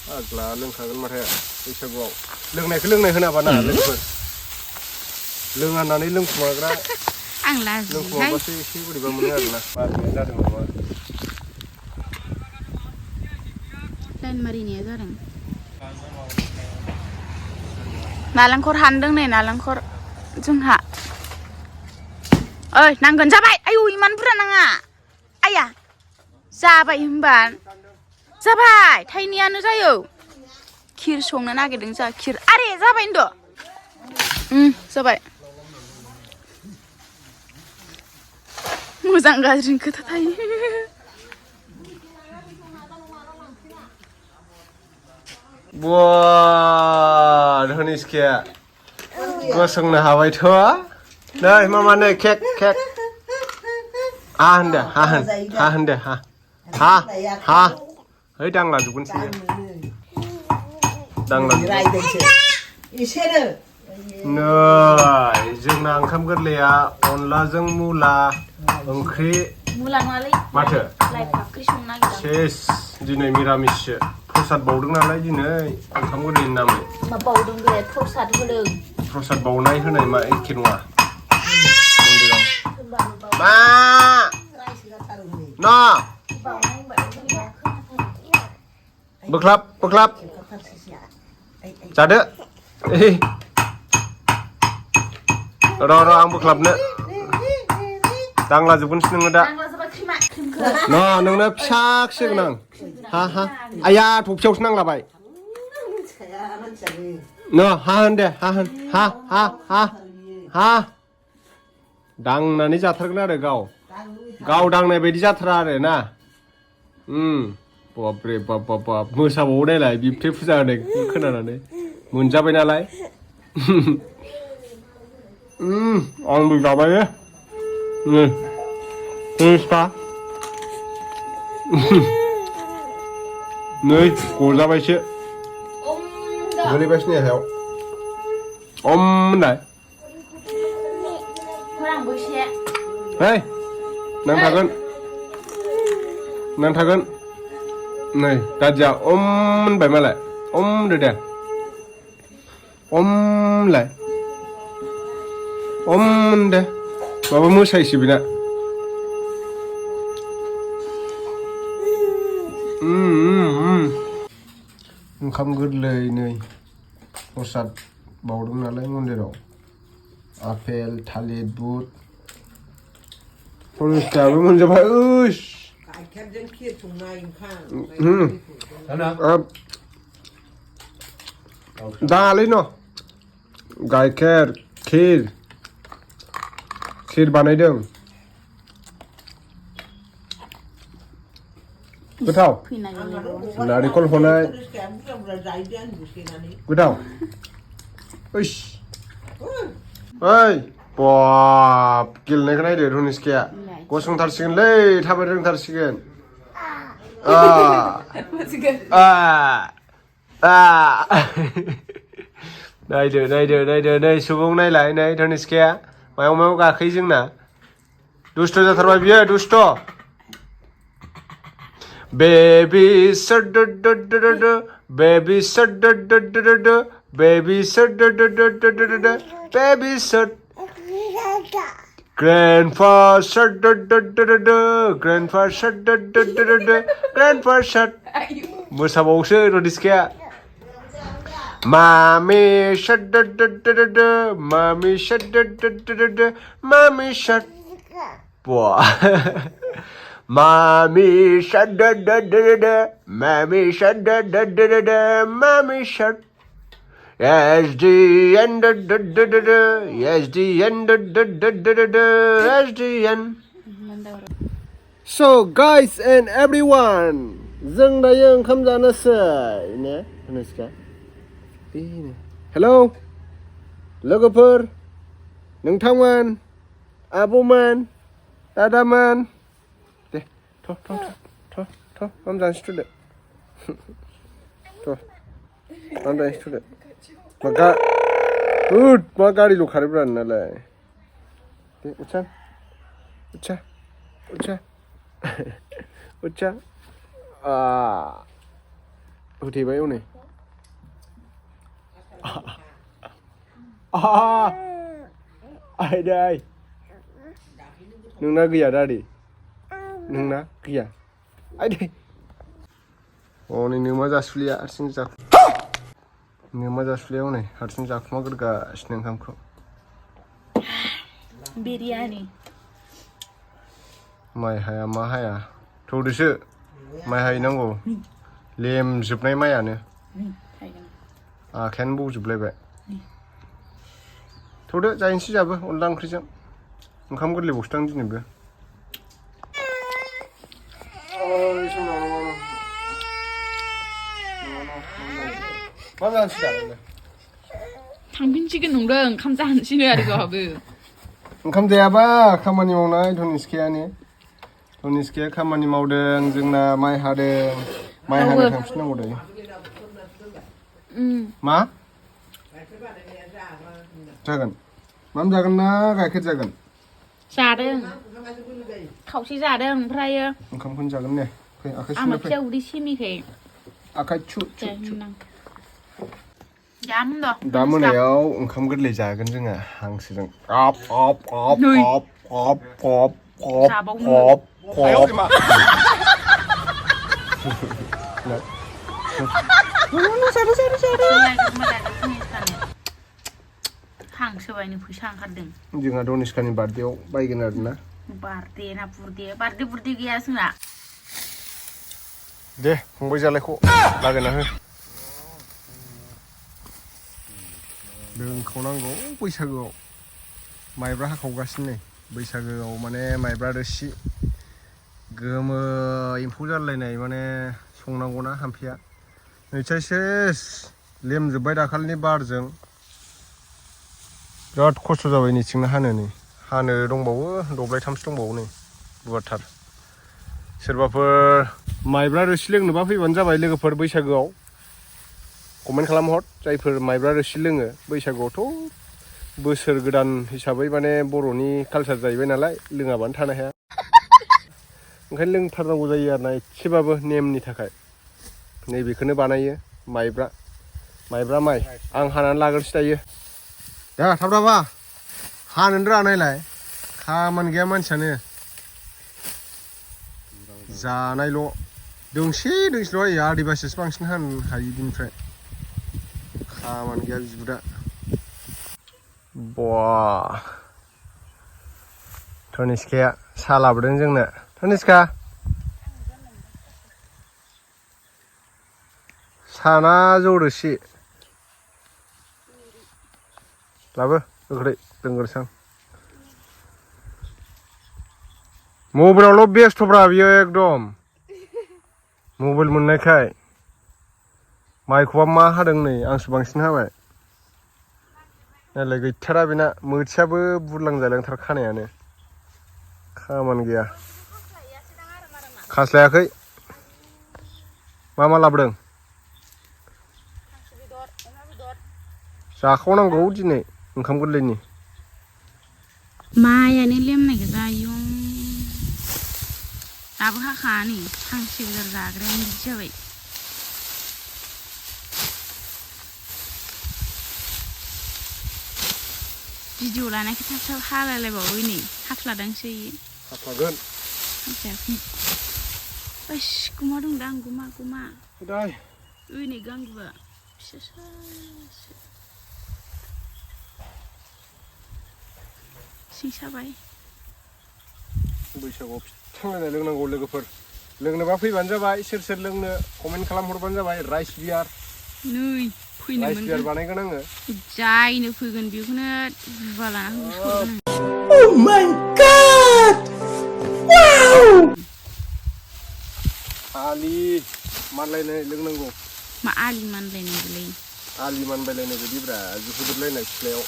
आग्ला लोंखागोन माथो बैसागुआव लोंनायखौ लोंनाय होनाबाना लोंफोर लोंहानानै लोंखुमाग्रा आं लाजियोहाय लोंखुमाबासो एसे बोरैबा मोनो आरोना बाजैया जादों नामा लाइन मारिनाया जादों नालेंखर हानदों नै नालेंखर जोंहा ओइ नांगोन जाबाय आयौ इमान बुरजा नाङा आया जाबाय होनबा जाबाय थाइनैयानो जायो खिर संनो नागिरदों जोंहा खिर आरे जाबाय होनद' जाबाय मोजां गाज्रिनि खोथा थायो बा धनिसखाया गसंनो हाबायथ' नै मामा नै केक हा होनदो हा होनदो हा है दांलाजोबगोनसो दांलाजोबगोन इसोरो नै जोंना ओंखाम गोरलैया अनलाजों मुला ओंख्रि मुला नङालै माथो लाइ फाख्रि संनो नागिरदों सेस दिनै मिरामिससो प्रसाद बावदों नालाय दिनै ओंखाम गोरलैनि नामै मा बावदों बे प्रसाद होदों प्रसाद बावनाय होनाय मा एखे नङा मन्दिराव मा न बोख्लाब जादो र' आं बोख्लाबनो दांलाजोबगोनसो नोङो दा नोंनो फिसा होगोन आं हा आया थफियावसो नांलाबाय हा होन दे हा होन हा दांनानै जाथारगोन आरो गाव दांनाय बायदि जाथारा आरो ना बाबरे बाब मोसाबावो नायलाय बिबथै फुजा होनाय खोनानानै मोनजाबाय नालाय आंबो जाबाय नै गजाबायसो गोलैबायसो नै हायाव होनलाय है नांथागोन नै दादिया होनबाय मालाय होनदो दे होनलाय दे माबा मोसायोसो बेना ओंखाम गोरलै नै प्रसाद बावदों नालाय मन्दिराव आपेल थालिर बुट फरिस्ताबो मोनजाबाय गाइखेरजों खिर संनाय ओंखाम दालै न गाइखेर खिर बानायदों गोथाव नारिखल हनाय गोथाव ओइ बाब गेलेनायखौ नायदो धनिसखाया गसंथारसिगोनलै थाबायनो रोंथारसिगोन नायदो नै सुबुं नायलाय नै धनिसखाया मायाव गाखोयो जोंना दुस्थ' जाथारबाय बियो दुस्थ' baby baby baby grandpa shut मोसाबावसो धनिसखाया Mommy shut Mommy shut Mommy shut Mommy shut Mommy shut Mommy shut Yes the end Yes the end Yes the end So guys and everyone जों दायो ओंखाम जानोसै ने धनिसखाया हेलौ लोगोफोर नोंथांमोन आब'मोन दादामोन दे ओंखाम जानोसै थुदो ओंखाम जानोसै थुदो मा गारिल' खारोब्रा नोंनालाय दे उदसा होथेबाय हनै आइदै नोंना गैया दादि नोंना गैया आइदै हनै नोमा जासुलिया हारसिं नोमा जासुलिया हनै हारसिं जाखुमा गोरगासिनो ओंखामखौ बिरियानि माइ हाया मा हाया थौदोसो माइ हायनांगौ लेमजोबनाय माइयानो आखायानो बौजोबलायबाय थौदो जाहैनोसै जाबो अनला ओंख्रिजों ओंखाम गोरलैबावसो दां दिनैबो मा जानोसै दा थांफिनसिगोन नंदों ओंखाम जानोसैनो आरो गावहाबो ओंखाम जायाबा खामानि मावनाय धनिस्काया खामानि मावदों जोंना माइ हादों माइ हानो थांफिननांगौ दायो मा जागोन माम जागोन ना गाइखेर जागोन जादों खावसे जादों ओमफ्रायो ओंखामखौनो जागोन ने फै आखाइ सुनो फै आमाखिया उदै सेमिखाय आखाइ छु दा मोनायाव मोनायाव ओंखाम गोरलै जागोन जोङो हांसोजों आप आप आप आप आप आप आप हांसो बायनो फैसा ओंखारदों जोंहा धनिस्कानि बार्थडेआव बायगोन आरोना बार्थडे ना बुर्थडे गैया जोंना दे फंबाय जालायखौ लागायना हो दोनखावनांगौ बैसागोआव माइब्रा हाखावगासिनो नै बैसागोआव माने माइब्रा रोसि गोमो एम्फौ जालायनाय माने संनांगौना हामफिया नैसाय सेस लेमजोब्बाय दाखालिनि बारजों बिराद खस्थ' जाबाय नैथिंनो हानो दंबावो दब्लायथामसो दंबावो नै गुवारथार सोरबाफोर माइब्रा रोसि लोंनोबा फैबानो जाबाय लोगोफोर बैसागोआव कमेन्ट खालामहर जायफोर माइब्रा रोसि लोङो बैसागुआवथ' बोसोर गोदान हिसाबै माने बर'नि कालसार जाहैबाय नालाय लोङाबानो थानो हाया ओंखायनो लोंथारनांगौ जायो आरोना एसेबाबो नेमनि थाखाय नैबेखौनो बानायो माइब्रा माइ आं हानानै लाग्रोसै दायो दा थाबदाबा हानोनो रोङा नायलाय खामानि गैया मानसियानो जानायल' दोंसेल' आदिबासिसो बांसिन हानो हायो बिनिफ्राय खामानि गैया बिबुदा बा धनिस्काया साहा लाबोदों जोंनो धनिस्का साना जौ रोसि लाबो गोख्रै लोंग्रोसां मबाइलावल' बेस्थ'ब्रा बियो एकदम मबाइल मोननायखाय माइखौबा मा हादों नै आंसो बांसिन हाबाय नायलाय गैथारा बेना मोथियाबो बुरलांजालांथार खानायानो खामानि गैया खास्लायाखै मा लाबोदों जाखावनांगौ दिनै ओंखाम गोरलैनि माइयानो लेमनाय गोजा आयौ दाबो हाखाङा नै हांसो बेदर जाग्रायानो बिदि जाबाय भिडिअ लानायखौ थाब थाब हालायलायबावो नै हाख्लादांसो हाख्लागोन हाख्लायाखै ओइस गुमा दंदां गुमा ओइ नै गांगुआ फिसासो सिं साबाय बैसागुआव फिथांलायनाय लोंनांगौ लोगोफोर लोंनोबा फैबानो जाबाय सोर लोंनो कमेन्ट खालामहरबानो जाबाय राइस बियार नै फैनो राइस बियार बानायगोन आङो जायनो फैगोन बेखौनो बुबा लाना होगोन Oh my God! Wow! आलि मानलायनाय लोंनांगौ मा आलि मानलायनांगौलै आलि मानबायलायनाय बायदिब्रा जुहुदलायनाय सिथ्लायाव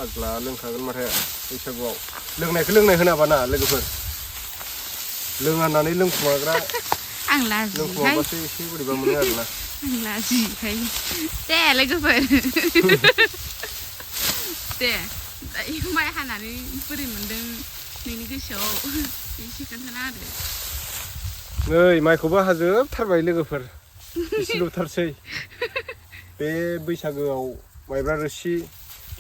आग्ला लोंखागोन माथो बैसागुआव लोंनायखौ लोंनाय होनाबाना लोगोफोर लोंनानै लोंखुमाग्रा आं लाजियोहाय लोंखुमाबासो एसे बोरैबा मोनो आरोना आं लाजियोहाय दे लोगोफोर दे दायो माइ हानानै बोरै मोनदों नोंनि गोसोआव एसे खोन्थाना होदो नै माइखौबो हाजोबथारबाय लोगोफोर एसेल'थारसै बे बैसागोआव माइब्रा रोसि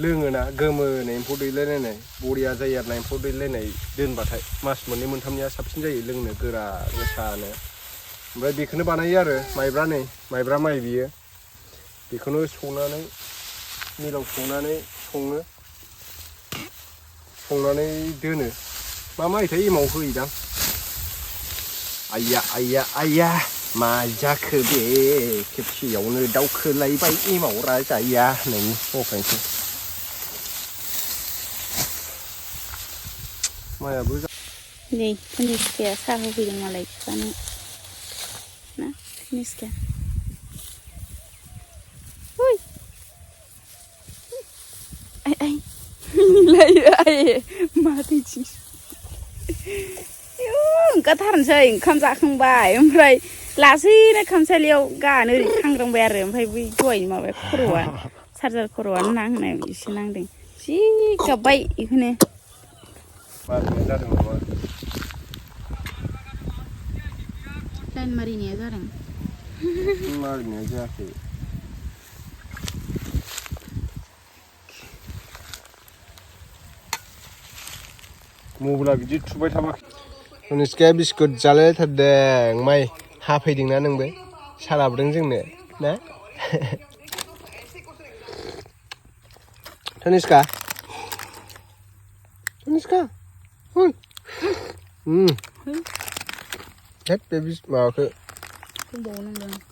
लोङोना गोमोनो एम्फौ दैलायलायनाय बरिया जायो आरो ना एम्फौ दैलायनाय दोनबाथाय मास मोननै मोनथामनिया साबसिन जायो लोंनो गोरा गोसानो ओमफ्राय बेखौनो बानायो आरो माइब्रा माइ बियो बेखौनो सौनानै मिलाव सौनानै संनानै दोनो मा माइथाय एमाव होयोदां आइया मा जाखो बे खेबसेयावनो दावखोलायबाय एमाव राजाया होननायनि मखायनोसै माइयाबो नै कनिष्काया साहा होफैदों मालाय बिफानो ना कनिष्का ai मिनिलायो आयै मादैथिं ओंखारथारनोसै ओंखाम जाखांबाय ओमफ्राय लासैनो खामसालियाव गानो ओरै खांग्रांबाय आरो ओमफ्राय बै दहाय माबा खर'आ चार्जार खर'आ नांनाय एसे नांदों जि गाबबाय बेखौनो मारिनाय जादों नामा लाइन मारिनाया जादों मारिनाया जायाखै मबाइला बिदि थुबाय थाबा कनिष्काया बिस्कुट जालायथारदों माइ हाफैदोंना नोंबो सा लाबोदों जोंनो ना कनिष्का होद बे माबाखौ दंबावो नंदों